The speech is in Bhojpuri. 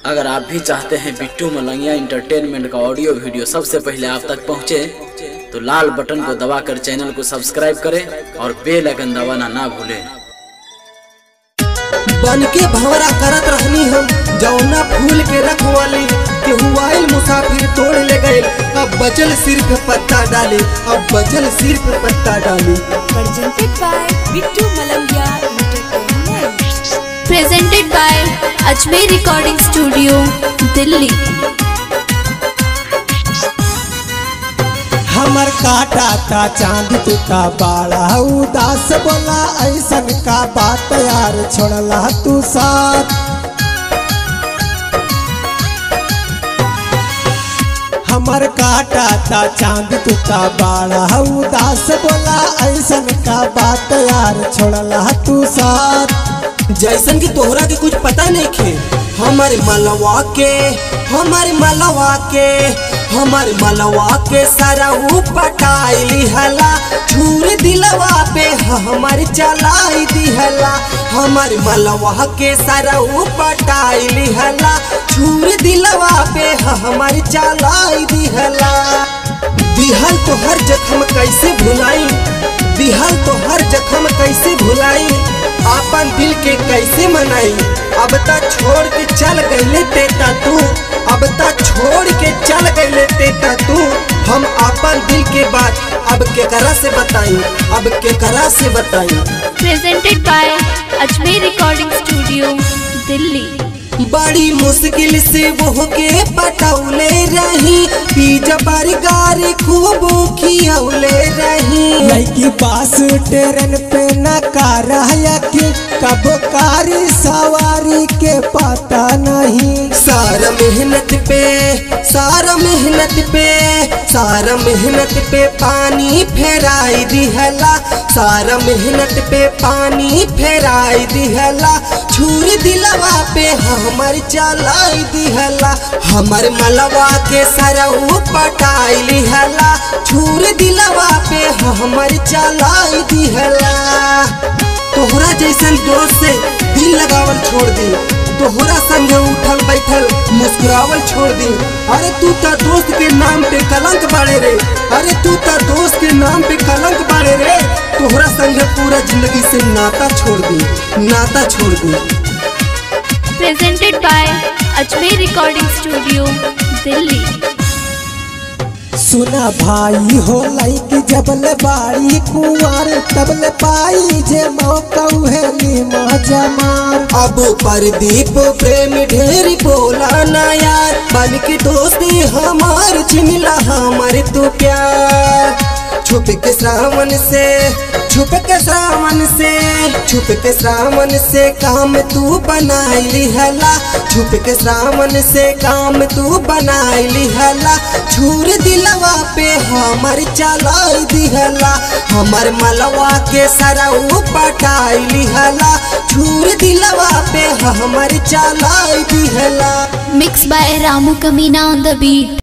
अगर आप भी चाहते हैं बिट्टू मलंगिया इंटरटेनमेंट का ऑडियो वीडियो सबसे पहले आप तक पहुंचे, तो लाल बटन को दबाकर चैनल को सब्सक्राइब करें और बेल आइकन दबाना ना भूलें। बन के भंवरा करत रहनी हम जौना फूल के रखवाली, केहू आइल मुसाफिर तोड़ ले गए, अब बचल सिर्फ पत्ता डाली, अब बचल सिर्फ पत्ता डाली। Presented by Bittu Malangiya Entertainment. Presented by Ajmer Recording Studio, Delhi. हमर काटा ता चांद तुका बाड़ा उदास, बोला ऐसन का बात यार छोड़ला तू साथ। हमर काटा ता चांद तुका बाड़ा उदास, बोला ऐसन का बात यार छोड़ला तू साथ। जैसन की तोहरा के कुछ पता नहीं खे, हमारे मलवा के, हमारे मलवा के, हमारे मलवा के सारा ऊ पटाइली हला, छुरी दिलवा पे हमारे चलाई दिहला। हमारे मलवा के सारा ऊ पटाइली हला, छुरी दिलवा पे हमारे चलाई दिहला। दिहल तो हर जख्म कैसे भुलाई, दिहल तो हर जख्म कैसे भुलाई, आपन दिल के कैसे मनाई। अब ता छोड़ के चल गईले तेता तू, अब ता छोड़ के चल गईले तेता तू, हम आपन दिल के बात अब केकरा से बताई, अब केकरा से बताई। Presented by Ajmer Recording Studio, Delhi. बड़ी मुश्किल से वो के पटौले रही, पिज्जा बर्गर खूब खियौले रही। लड़की पास ट्रेन पे न कार की, कब कारी सवारी के पता नहीं। सारा मेहनत पे, सारा मेहनत पे, सारा मेहनत पे पानी फेराई दिहला, सारा मेहनत पे पानी फेराई दिहला, छुरी दिलवा पे हमर चलाई दिहला। हमर मलवा के सारा ऊ पटाई लिहला, छुरी दिलवा पे हमर चलाई दिहला। तोहरा जैसन दोस्त से दिल लगावल छोड़ दी, तोहरा संगे उठल बैठल मुस्कुरावल छोड़ दी। अरे तू ता दोस्त के नाम पे कलंक बाड़े रे, अरे तू ता दोस्त के नाम पे कलंक बाड़े रे, तोहरा संगे पूरा जिंदगी से नाता छोड़ दी, नाता छोड़ दी। Presented by Ajmer Recording Studio, Delhi. सुना भाई हो लाइक जबल बाड़ी कुंवर, तबल पाई जे मौका है नीमा जमार। अब परदीप प्रेम ढेर बोला ना यार, बन के दोस्ती हमार छिनला हमार तू प्यार। छुप के श्रावण से, छुप के श्रावण से, छुप के श्रावण से काम तू बनाई लिहला, छुप के श्रावण से काम तू बनाई लिहला, छुरी दिलवा पे हमर चलाई दिहला। हमर मलवा के सारा ऊ पटाई लिहला, छुरी दिलवा पे हमर चलाई दिहला। Mixed by Ramu Kamina on the beat.